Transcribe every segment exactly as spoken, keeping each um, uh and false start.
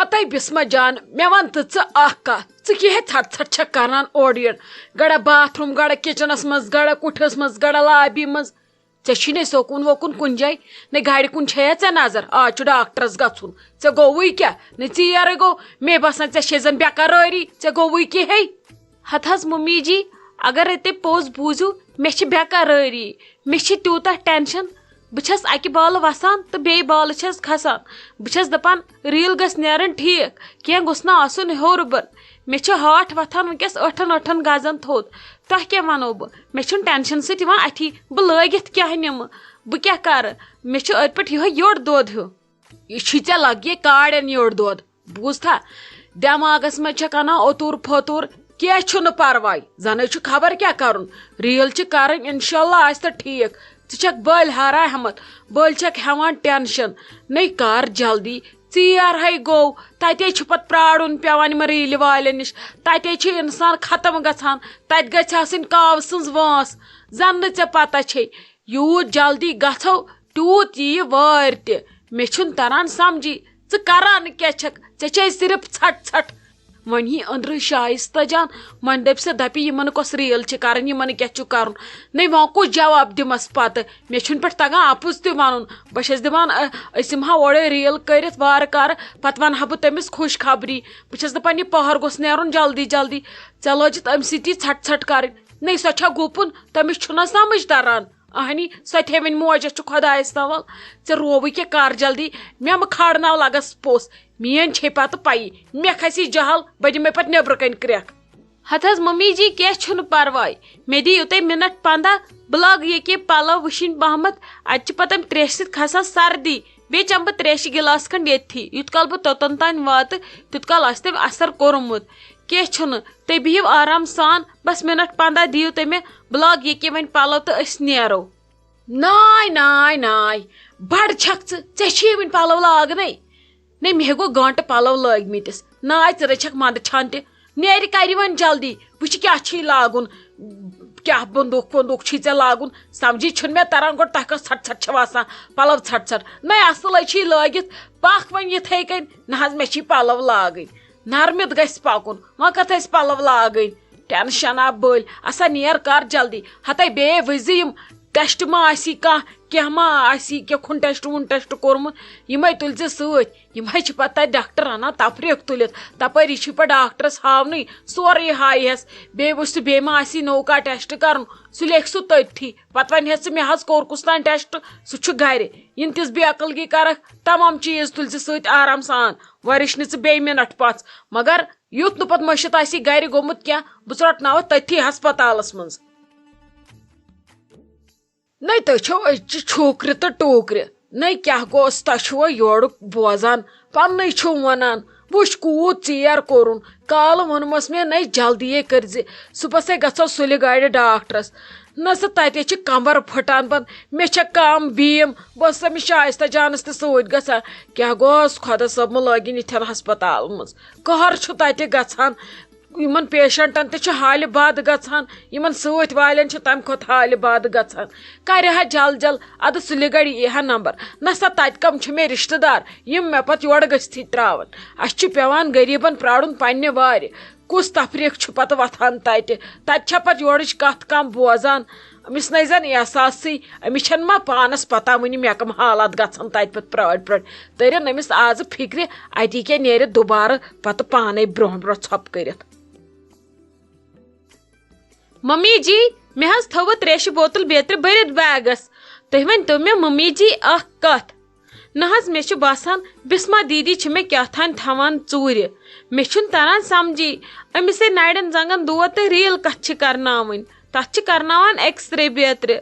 ہتے بسمہ جان، مےٚ وَن تہٕ ژٕ اکھ کتھ، ژٕ کیٛاہ ژھٹ ژھٹ چھکھ کران اورٕ یورٕ؟ گڑا باتھ روٗم، گڑا کچنس منٛز، گڑا کُٹھس منٛز، گڑا لابی منٛز۔ ژےٚ چھی نے سکوٗن وکوٗن کُنہِ جایہِ؟ نے گرِ کُن چھےٚ ژےٚ نظر؟ آز چھُ ڈاکٹرس گژھُن۔ ژےٚ گوٚوُے کیٛاہ؟ نے ژیرے گوٚو۔ مے باسان، ژےٚ چھے زن بے قرٲری، ژےٚ گوٚوُے کیٛاہ ہے؟ ہتہٕ حظ ممی جی، اگر تُہۍ پوٚز بوٗزِو، مےٚ چھِ بے قرٲری، مےٚ چھِ تیوٗتاہ ٹینشن۔ بہٕ چھَس اَکہِ بالہٕ وَسان تہٕ بیٚیہِ بالہٕ چھَس کھسان۔ بہٕ چھَس دَپان، ریٖل گژھِ نیرٕنۍ ٹھیٖک، کینٛہہ گوٚژھ نہٕ آسُن ہیوٚر بۄن۔ مےٚ چھِ ہاٹھ وۄتھان وٕنکیٚس ٲٹھن ٲٹھن گزن تھوٚد۔ تۄہہِ کیٛاہ وَنو بہٕ؟ مےٚ چھُنہٕ ٹینشن سۭتۍ یِوان اَتھی، بہٕ لٲگِتھ کیٛاہ نِمہٕ؟ بہٕ کیٛاہ کَرٕ؟ مےٚ چھُ أتھۍ پٮ۪ٹھ یِہوٚے یوٚڑ دۄد ہیوٗ۔ یہِ چھی ژےٚ لگہِ کارٮ۪ن یوٚڑ دۄد، بوٗزتھا؟ دٮ۪ماغس منٛز چھےٚ کنان اوتوٗر پھوتوٗر، کینٛہہ چھُنہٕ پرواے، زنے چھُ خبر کیٛاہ کرُن۔ ریٖل چھِ کرٕنۍ، انشاءاللہ آسہِ تہٕ ٹھیٖک۔ ژٕ چھکھ بٔلۍ ہاران ہٮ۪متھ، بٔلۍ چھکھ ہٮ۪وان ٹینشن۔ نے کر جلدی، ژیر ہے گوٚو، تتے چھُ پتہٕ پرارُن پٮ۪وان یِمن ریٖلہِ والٮ۪ن نِش، تتے چھُ انسان ختم گژھان، تتہِ گژھِ آسٕنۍ کاوٕ سٕنٛز وٲنٛس۔ زن نہٕ ژےٚ پتہ چھے، یوٗت جلدی گژھو، تیوٗت یِیہِ وٲرۍ تہِ۔ مےٚ چھُنہٕ تران سمجھی، ژٕ کران کیٛاہ چھکھ؟ ژےٚ چھے صرف ژھٹ ژھٹ۔ وۄنۍ یی أنٛدرٕ شایستہ جان، وۄنۍ دٔپۍ سا، دپہِ، یِمن کۄس ریٖل چھِ کرٕنۍ، یِمن کیٛاہ چھُ کرُن؟ نے وۄنۍ کُس جواب دِمس پتہٕ؟ مےٚ چھُنہٕ پٮ۪ٹھ تگان اپُز تہِ ونُن۔ بہٕ چھس دِوان، ٲ، أسۍ یِمہٕ ہا اورے ریٖل کٔرِتھ وارٕ کارٕ، پتہٕ ونہٕ ہا بہٕ تٔمِس خوشخبری۔ بہٕ چھس دپان، یہِ پہر گوٚژھ نیرُن جلدی جلدی۔ ژےٚ لٲجِتھ أمۍ سۭتی ژھٹ ژھٹ کرٕنۍ۔ نے سۄ چھا گُپُن؟ تٔمِس چھُنہ سمجھ تران۔ اہنی، سۄ تہِ ہے وۄنۍ موج، اَسہِ چھُ خۄدایَس تَوَل، ژےٚ رووٕے کیٛاہ کار جلدی، مےٚ مہٕ کھارناو لَگَس پوٚژھ، میٛٲنۍ چھے پَتہٕ پَیی، مےٚ کھَسی جَہل، بہٕ دِمَے پَتہٕ نیٚبرٕ کَنۍ کرٛٮ۪کھ۔ ہَتہٕ حظ مٔمی جی، کینٛہہ چھُنہٕ پَرواے، مےٚ دِیِو تُہۍ مِنَٹ پنٛداہ، بہٕ لاگہٕ ییٚکیٛاہ پَلَو وٕشِنۍ پَہمَتھ، اَتہِ چھِ پَتہٕ اَمہِ ترٛیشہِ سۭتۍ کھَسان سردی، بیٚیہِ چٮ۪مہٕ بہٕ ترٛیشہِ گِلاس کھنٛڈ ییٚتھی، یُتھ کال بہٕ توٚتَن تام واتہٕ، تیُتھ کال آسہِ تٔمۍ اثر کوٚرمُت۔ کینٛہہ چھُنہٕ، تُہۍ بِہِو آرام سان، بس مِنٹ پنٛداہ دِیِو تُہۍ مےٚ، بہٕ لاگہٕ ییٚکیٛاہ وۄنۍ پَلو تہٕ أسۍ نیرو۔ ناے، ناے، ناے، بَڑٕ چھَکھ ژٕ، ژےٚ چھِی وٕنہِ پَلو لاگنَے۔ نے، مےٚ گوٚو گٲنٛٹہٕ پَلو لٲگمٕتِس۔ ناے، ژٕ رٔچھَکھ مَنٛدٕ چھان تہِ۔ نیرِ کَرِ وۄنۍ جلدی، وٕچھِ کیٛاہ چھِی لاگُن، کیٛاہ بنٛدوٗق وندوٗق چھِی ژےٚ لاگُن، سمجھی چھُنہٕ مےٚ تَران۔ گۄڈٕ تۄہہِ کۄس ژھٹ ژھٹ چھےٚ آسان، پَلو ژھٹ ژھٹ۔ نَے، اَصٕل ہے چھِی لٲگِتھ، پَکھ وۄنۍ یِتھَے کٔنۍ۔ نہ حظ، مےٚ چھِی پَلو لاگٕنۍ۔ نرمِتھ گژھِ پَکُن۔ وۄنۍ کَتھ ٲسۍ پَلو لاگٕنۍ؟ ٹینشن آ بٔلۍ۔ اَسا نیر کر جلدی۔ ہَتَے بیٚیہِ وٕچھزِ یِم ٹیسٹ ما آسی کانٛہہ، کینٛہہ ما آسی، کینٛہہ خون ٹیسٹ وون ٹیسٹ کوٚرمُت، یِمَے تُلزِ سۭتۍ۔ یِم حظ چھِ پَتہٕ تَتہِ ڈاکٹر اَنان تفریٖق تُلِتھ۔ تَپٲری چھُے پَتہٕ ڈاکٹرَس ہاونٕے، سورُے ہایہِ ہَس۔ بیٚیہِ وٕچھ ژٕ، بیٚیہِ ما آسی نوٚو کانٛہہ ٹیسٹ کَرُن، سُہ لیکھِ سُہ تٔتھی۔ پَتہٕ وَنہِ ہَس ژٕ، مےٚ حظ کوٚر کُس تام ٹیسٹ، سُہ چھُ گَرِ۔ یِنہٕ تِژھ بے عقلگی کَرَکھ، تمام چیٖز تُلزِ سۭتۍ آرام سان۔ وۄنۍ رٔچھ نہٕ ژٕ بیٚیہِ مِنَٹ پَژھ، مگر یُتھ نہٕ پتہٕ مٔشِتھ آسی گرِ گوٚمُت کینٛہہ، بہٕ ژرۄٹناوتھ تٔتھی ہسپتالس منٛز۔ نے تُہۍ چھِو أزچہِ چھوکرِ تہٕ ٹوکرِ۔ نے کیٛاہ گوٚوس، تۄہہِ چھِوا یورُک بوزان؟ پننُے چھِو ونان، وٕچھ کوٗت ژیر کوٚرُن۔ کالہٕ ووٚنمس مےٚ، نے جلدی یے کٔرزِ، صُبحس ہے گژھو سُلہِ گاڑِ ڈاکٹرس۔ نہ سا، تتے چھِ کمبر پھٹان بنٛد، مےٚ چھےٚ کم بیٖم، بہٕ ٲسٕس أمِس شایستہ جانس تہِ سۭتۍ گژھان۔ کیٛاہ گوٚوس، خۄدا صٲب مہٕ لٲگِن یِتھٮ۪ن ہسپتالن منٛز۔ قہر چھُ تتہِ گژھان۔ یِمن پیشنٹن تہِ چھُ حالہِ بد گژھان، یِمن سۭتۍ والٮ۪ن چھُ تمہِ کھۄتہٕ حالہِ بد گژھان۔ کرِ ہا جل جل، ادٕ سُلہِ گڑِ یی ہا نمبر۔ نہ سا، تتہِ کم چھِ مےٚ رشتہٕ دار، یِم مےٚ پتہٕ یورٕ گٔژھتھٕے تراون۔ اسہِ چھُ پٮ۪وان غریبن پرارُن پننہِ وارِ۔ کُس تفریٖق چھُ پتہٕ وۄتھان تتہِ؟ تتہِ چھا پتہٕ یورٕچ کتھ کانٛہہ بوزان؟ أمِس نے زن احساسٕے، أمِس چھَنہٕ ما پانس پتہ وٕنہِ مےٚ کم حالات گژھن تتہِ پتہٕ پرٛٲرۍ پرٛٲرۍ۔ تٔرِن أمِس آزٕ فِکرِ، اتی کیٛاہ نیرِ دُبارٕ پتہٕ پانے برونٛہہ برونٛہہ ژھۄپہٕ کٔرِتھ۔ ممی جی، مےٚ حظ تھٲوٕ ترٛیشہِ بوتل بیترِ بٔرِتھ بیگس۔ تُہۍ ؤنۍتو مےٚ ممی جی اکھ کتھ۔ نہ حظ، مےٚ چھُ باسان بسمہ دیدی چھِ مےٚ کیٛاہ تام تھاوان ژوٗرِ۔ مےٚ چھُنہٕ تران سمجھی، أمِس ہے نرٮ۪ن زنٛگن دود تہٕ ریٖل کتھ چھِ کرناوٕنۍ؟ تتھ چھِ کرناوان ایکس رے بیترِ۔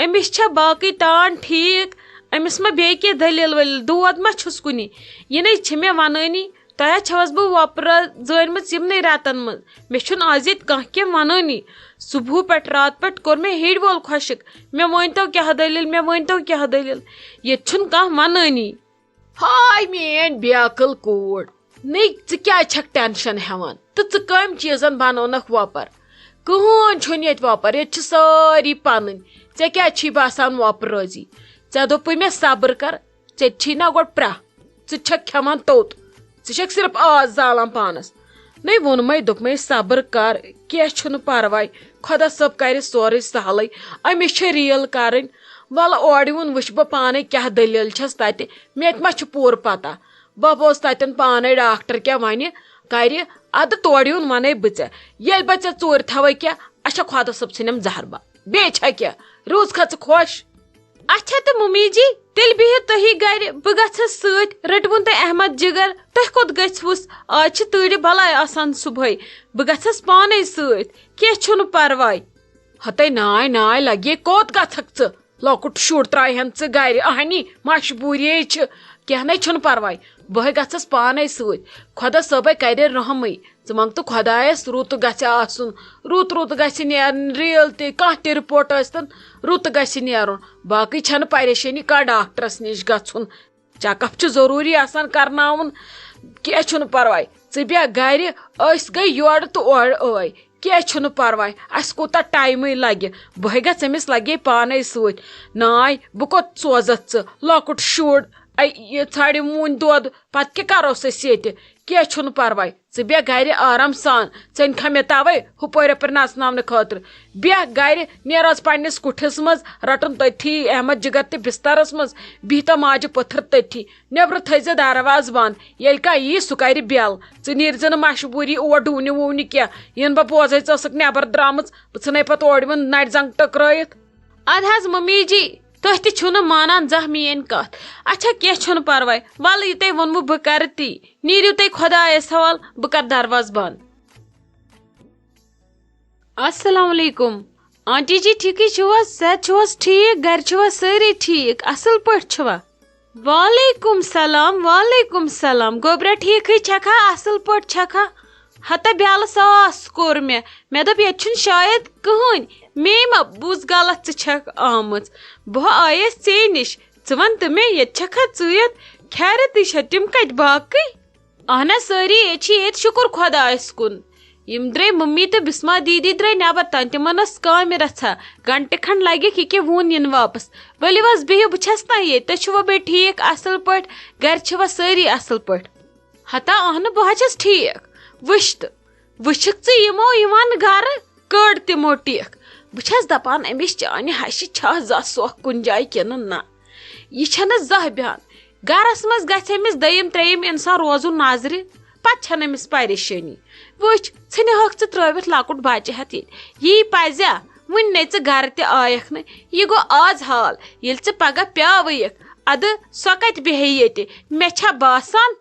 أمِس چھا باقٕے ٹان ٹھیٖک؟ أمِس ما بیٚیہِ کینٛہہ دٔلیٖل ؤلیٖل؟ دود ما چھُس کُنہِ؟ یہِ نے چھِ مےٚ ونٲنی۔ تۄہہِ ہا چھَوس بہٕ وۄپرٕ زٲنمٕژ یِمنٕے رٮ۪تن منٛز۔ مےٚ چھُنہٕ آز ییٚتہِ کانٛہہ کینٛہہ ونٲنی۔ صُبحُ پٮ۪ٹھ راتہٕ پٮ۪ٹھ کوٚر مےٚ ہِڑۍ وول خۄشٕک۔ مےٚ ؤنۍتو کیٛاہ دٔلیٖل، مےٚ ؤنۍتو کیٛاہ دٔلیٖل۔ ییٚتہِ چھُنہٕ کانٛہہ ونٲنی۔ ہاے میٲنۍ بے عقل کوٗر، نے ژٕ کیٛازِ چھکھ ٹینشن ہٮ۪وان؟ تہٕ ژٕ کٔمۍ چیٖزن بنٲونکھ وۄپر؟ کٕہٕنۍ چھُنہٕ ییٚتہِ وۄپر، ییٚتہِ چھِ سٲری پنٕنۍ۔ ژےٚ کیٛازِ چھی باسان وۄپرٲزی؟ ژےٚ دوٚپُے مےٚ صبر کر، ژےٚ تہِ چھی نا گۄڈٕ پرٛاہ، ژٕ تہِ چھکھ کھٮ۪وان توٚت۔ ژٕ چھکھ صرف آز زالان پانس۔ نٔے ووٚنمَے، دوٚپمَے، صبر کر، کینٛہہ چھُنہٕ پرواے، خۄدا صٲب کرِ سورُے سہلٕے، أمِس چھِ ریل کرٕنۍ۔ وَلہٕ اورٕ یُن وٕچھٕ بہٕ پانے کیٛاہ دٔلیٖل چھَس تَتہِ، مےٚ تہِ ما چھُ پوٗرٕ پتہ۔ بہٕ بوز تَتٮ۪ن پانے ڈاکٹر کیٛاہ وَنہِ کرِ، اَدٕ تورٕ یُن وَنے بہٕ ژےٚ۔ ییٚلہِ بہٕ ژےٚ ژوٗرِ تھاوَے کیٛاہ، اچھا خۄدا صٲب ژھٕنٮ۪م زہر بَب، بیٚیہِ چھا کیٛاہ؟ روٗزکھا ژٕ خۄش؟ اچھا تہٕ مُمی جی، تیٚلہِ بِہِو تُہی گرِ، بہٕ گژھس سۭتۍ۔ رٔٹوُن تۄہہِ احمد جگر، تُہۍ کوٚت گٔژھوُس؟ آز چھِ تۭرِ بلاے آسان صُبحٲے، بہٕ گژھس پانے سۭتۍ، کینٛہہ چھُنہٕ پرواے۔ ہتے ناے ناے لگے، کوٚت گژھکھ ژٕ؟ لۄکُٹ شُر ترٛایہَن ژٕ گرِ، اہنی مجبوٗریے چھِ، کینٛہہ نے چھُنہٕ پرواے، بہٕ ہے گژھس پانے سۭتۍ۔ خۄدا صٲبے کرِ رحمٕے۔ ژٕ منٛگ تہٕ خۄدایَس رُت گژھِ آسُن، رُت رُت گژھِ نیرُن، ریل تہِ، کانٛہہ تہِ رِپورٹ ٲسۍتَن، رُت گژھِ نیرُن۔ باقٕے چھَنہٕ پریشٲنی کانٛہہ ڈاکٹرَس نِش گژھُن۔ چیک اپ چھُ ضروٗری آسان کرناوُن، کینٛہہ چھُنہٕ پرواے۔ ژٕ بیٚہہ گرِ، أسۍ گٔے یورٕ تہٕ اورٕ ٲے، کینٛہہ چھُنہٕ پرواے۔ اَسہِ کوٗتاہ ٹایمٕے لگہِ، بہٕ ہے گژھٕ أمِس لگے پانے سۭتۍ۔ ناے، بہٕ کوٚت سوزتھ ژٕ؟ لۄکُٹ شُر، اے، یہِ ژھانٛڈِ وُنۍ دۄد، پتہٕ کیٛاہ کروس أسۍ ییٚتہِ؟ کینٛہہ چھُنہٕ پرواے، ژٕ بیٚہہ گرِ آرام سان، ژٕ أنۍ کھا مےٚ توے ہُپٲرۍ یپٲرۍ نژناونہٕ خٲطرٕ۔ بیٚہہ گرِ، نیر از پننِس کُٹھِس منٛز، رٹُن تٔتھی احمد جگر تہِ بسترس منٛز، بِہتہ ماجہِ پٔتھٕر تٔتھی۔ نیبرٕ تھٲیزِ دروازٕ بند، ییٚلہِ کانٛہہ یی سُہ کرِ بیل۔ ژٕ نیرزِ نہٕ مشبوٗری اور ڈوٗنہِ ووٗنہِ کینٛہہ، یِنہٕ بہٕ بوزے ژٕ ٲسٕکھ نٮ۪بر درامٕژ، بہٕ ژھٕنے پتہٕ اورٕ یِمن نرِ زنٛگ ٹٔکرٲیِتھ۔ ادٕ حظ ممی جی، تُہۍ تہِ چھِو نہٕ مانان زانٛہہ میٲنۍ کتھ۔ اچھا، کینٛہہ چھُنہٕ پرواے، ولہٕ یہِ تۄہہِ ووٚنوُ بہٕ کرٕ تی۔ نیٖرِو تُہۍ خۄدایس حوال، بہٕ کرٕ دروازٕ بنٛد۔ السلام علیکم۔ آنٹی جی، ٹھیٖکٕے چھِو حظ؟ صحت چھُو حظ ٹھیٖک؟ گرِ چھِوا سٲری ٹھیٖک؟ اصٕل پٲٹھۍ چھِوا؟ وعلیکم سلام، وعلیکم سلام۔ گوٚبرا، ٹھیٖکٕے چھکھا؟ اصٕل پٲٹھۍ چھکھا؟ ہتا بیالہٕ ساس کوٚر مےٚ۔ مےٚ دوٚپ، ییٚتہِ چھُنہٕ شاید کٕہٕنۍ۔ مے ما بوٗز غلط، ژٕ چھکھ آمٕژ۔ بہٕ آیس ژے نِش۔ ژٕ وَن تہٕ مےٚ، ییٚتہِ چھکھا ژٕے یوت؟ خیرتٕے چھا؟ تِم کَتہِ باقٕے؟ اہن حظ، سٲری ییٚتہِ چھِ ییٚتہِ، شُکُر خۄدایَس کُن۔ یِم درٛاے، مٔمی تہٕ بِسما دیٖدی درٛاے نٮ۪بر تام، تِمن ٲس کامہِ رژھا۔ گنٹہٕ کھنٛڈ لگٮ۪کھ، یہِ کیٛاہ ووٚن یِنہٕ واپس۔ ؤلِو حظ، بِہِو، بہٕ چھَس تام ییٚتہِ۔ تُہۍ چھِوا بیٚیہِ ٹھیٖک، اَصٕل پٲٹھۍ؟ گرِ چھِوا سٲری اَصٕل پٲٹھۍ؟ ہتا اہنہٕ، بہٕ حظ چھَس ٹھیٖک۔ وٕچھ تہٕ، وٕچھِکھ ژٕ یِمو یِوان گرٕ، کٔڑ تِمو ٹیکھ۔ بہٕ چھَس دَپان، أمِس چانہِ ہَشہِ چھا زَس سۄکھ کُنہِ جایہِ کِنہٕ نہ؟ یہِ چھَنہٕ زانٛہہ بیٚہان۔ گَرَس منٛز گژھِ أمِس دوٚیِم ترٛیٚیِم اِنسان روزُن نظرِ، پَتہٕ چھَنہٕ أمِس پریشٲنی۔ وٕچھ، ژھٕنہِ ہٲکھ ژٕ ترٛٲوِتھ لۄکُٹ بَچہِ ہٮ۪تھ ییٚتہِ۔ یی پَزیٛا؟ وٕنہِ نے ژٕ گَرٕ تہِ آیَکھ نہٕ۔ یہِ گوٚو آز حال۔ ییٚلہِ ژٕ پَگاہ پیٛاوٕیَکھ، اَدٕ سۄ کَتہِ بیٚہہِ ییٚتہِ؟ مےٚ چھا باسان،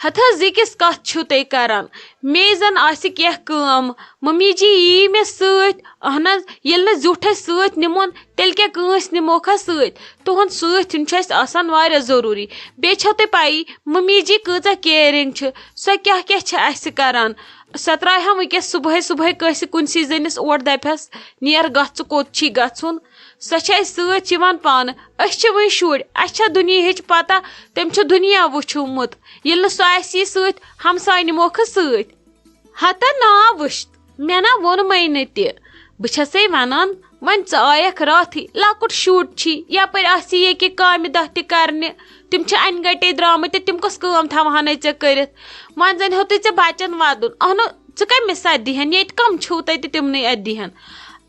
ہتہٕ حظ، یہِ کِژھ کتھ چھِو تُہۍ کران؟ مے زن آسہِ کینٛہہ کٲم، ممی جی یی مےٚ سۭتۍ۔ اہن حظ، ییٚلہِ نہٕ زیُٹھ اَسہِ سۭتۍ نِمون، تیٚلہِ کیٛاہ کٲنٛسہِ نِموکھا سۭتۍ؟ تُہُنٛد سۭتۍ یُن چھُ اَسہِ آسان واریاہ ضروٗری۔ بیٚیہِ چھو تۄہہِ پَیی، ممی جی کۭژاہ caring چھِ، سۄ کیٛاہ کیٛاہ چھِ اَسہِ کران۔ سۄ ترٛایہِ ہا وٕنکیٚس صُبحٲے صُبحٲے کٲنٛسہِ کُنسٕے زٔنِس اور، دَپہِ ہَس، "نیر گژھ، ژٕ کوٚت چھی گژھُن؟" سۄ چھِ اَسہِ سۭتۍ یِوان پانہٕ۔ أسۍ چھِ وٕنہِ شُرۍ، اَسہِ چھےٚ دُنیاہٕچ پَتہ، تٔمۍ چھُ دُنیا وٕچھومُت۔ ییٚلہِ نہٕ سُہ آسی سۭتۍ، ہمساے نِموکھٕ سۭتۍ۔ ہتا نا وٕچھت، مےٚ نا ووٚنمَے نہٕ تہِ۔ بہٕ چھَسَے وَنان، وۄنۍ ژٕ آیَکھ راتھٕے، لۄکُٹ شُر چھی، یَپٲرۍ آسی ییٚکیٛاہ کامہِ دۄہ تہِ کَرنہِ۔ تِم چھِ اَنہِ گَٹے درٛامٕتۍ تہٕ تِم کۄس کٲم تھاوہَنے ژےٚ کٔرِتھ؟ وۄنۍ زَن ہیوٚتُے ژےٚ بَچَن وَدُن۔ اہنُو، ژٕ کٔمِس اَتھِ دِہَن؟ ییٚتہِ کَم چھُو تۄہہِ تہٕ تِمنٕے اَتھِ دِہَن؟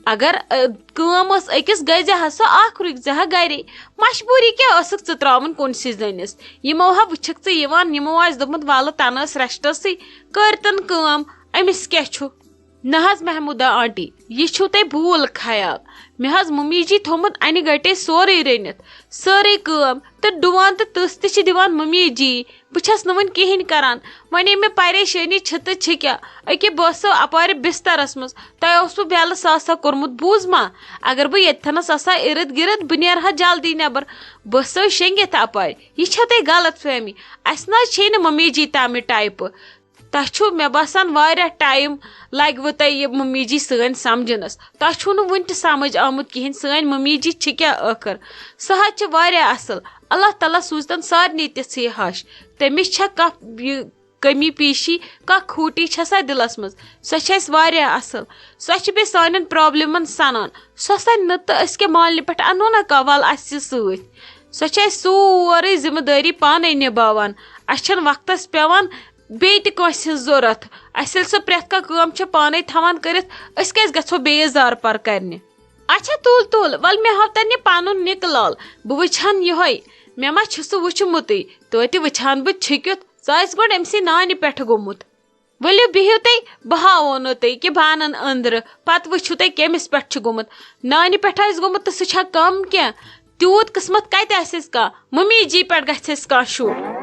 اگر، ٲ، کٲم ٲس أکِس، گٔے زِ ہا سۄ اکھ، رُکۍ زِ ہا گرے۔ مجبوٗری کیٛاہ ٲسٕکھ ژٕ ترٛاوان کُنسٕے زٔنِس؟ یِمو ہا وٕچھکھ ژٕ یِوان، یِمو آسہِ دوٚپمُت، "وَلہٕ تَنہٕ ٲس rest-َسٕے، کٔرۍتَن کٲم، أمِس کیٛاہ چھُ؟" نہ حظ محموٗدہ آنٹی، یہِ چھُو تۄہہِ بوٗل خیال۔ مےٚ حظ مُمی جی تھوٚمُت اَنہِ گَٹے سورُے رٔنِتھ، سٲرٕے کٲم تہٕ ڈُوان تہٕ تٕژھ تہِ چھِ دِوان مُمی جی۔ بہٕ چھَس نہٕ وۄنۍ کِہیٖنۍ کَران۔ وۄنۍ ییٚمہِ مےٚ پریشٲنی چھِ تہٕ چھِ کیٛاہ؟ أکیٛاہ بہٕ ٲسٕس اَپارِ بِستَرَس منٛز، تۄہہِ اوسوُ بیلہٕ ساسا کوٚرمُت، بوٗزما؟ اگر بہٕ ییٚتھَنَس آسہٕ ہا اِرد گِرد، بہٕ نیرٕ ہا جلدی نٮ۪بر۔ بہٕ ٲسٕس شیٚنٛگِتھ اَپارِ۔ یہِ چھےٚ تۄہہِ غلط فہمی۔ اَسہِ نہ حظ چھے نہٕ مُمی جی تَمہِ ٹایپہٕ۔ تۄہہِ چھُو، مےٚ باسان، واریاہ ٹایم لَگِوٕ تۄہہِ یہِ مُمی جی سٲنۍ سَمجھنَس۔ تۄہہِ چھُو نہٕ وُنہِ تہِ سَمجھ آمُت کِہیٖنۍ، سٲنۍ مُمی جی چھِ کیٛاہ ٲخٕر؟ سۄ حظ چھِ واریاہ اَصٕل۔ اللہ تعالیٰ سوٗزتَن سارنٕے تِژھٕے ہَش۔ تٔمِس چھےٚ کانٛہہ یہِ کمی پیشی، کانٛہہ خوٗٹی چھےٚ سا دِلس منٛز، سۄ چھےٚ اَسہِ واریاہ اَصٕل۔ سۄ چھِ بیٚیہِ سانٮ۪ن پرابلمن سَنان۔ سۄ سَنہِ نہٕ تہٕ أسۍ کیٛاہ مالنہِ پٮ۪ٹھ اَنو نا کانٛہہ وَل اَسہِ سۭتۍ؟ سۄ چھےٚ اَسہِ سورُے ذمہٕ دٲری پانَے نِباوان۔ اَسہِ چھَنہٕ وقتس پٮ۪وان بیٚیہِ تہِ کٲنٛسہِ ہٕنٛز ضوٚرَتھ۔ اَسہِ ییٚلہِ سۄ پرٛٮ۪تھ کانٛہہ کٲم چھےٚ پانَے تھاوان کٔرِتھ، أسۍ کیٛازِ گژھو بیٚیِس زارٕ پار کرنہِ؟ اچھا تُل تُل، وَل مےٚ ہاو تَنہِ پَنُن نِکہٕ لال، بہٕ وٕچھِ ہَن یِہوٚے۔ مےٚ ما چھُ سُہ وٕچھمُتٕے، توتہِ وٕچھِ ہَن بہٕ چھُکیُتھ۔ ژٕ ٲسۍ گۄڈٕ أمۍ سٕے نانہِ پٮ۪ٹھ گوٚمُت۔ ؤلِو بِہِو تُہۍ، بہٕ ہاوو نہٕ تُہۍ کہِ بہٕ اَنَن أنٛدرٕ، پَتہٕ وٕچھِو تُہۍ کٔمِس پٮ۪ٹھ چھُ گوٚمُت۔ نانہِ پٮ۪ٹھ آسہِ گوٚمُت تہٕ سُہ چھا کَم کینٛہہ؟ تیوٗت قٕسمت کَتہِ آسٮ۪س کانٛہہ؟ مُمی جی پٮ۪ٹھ گژھٮ۪س کانٛہہ شُر۔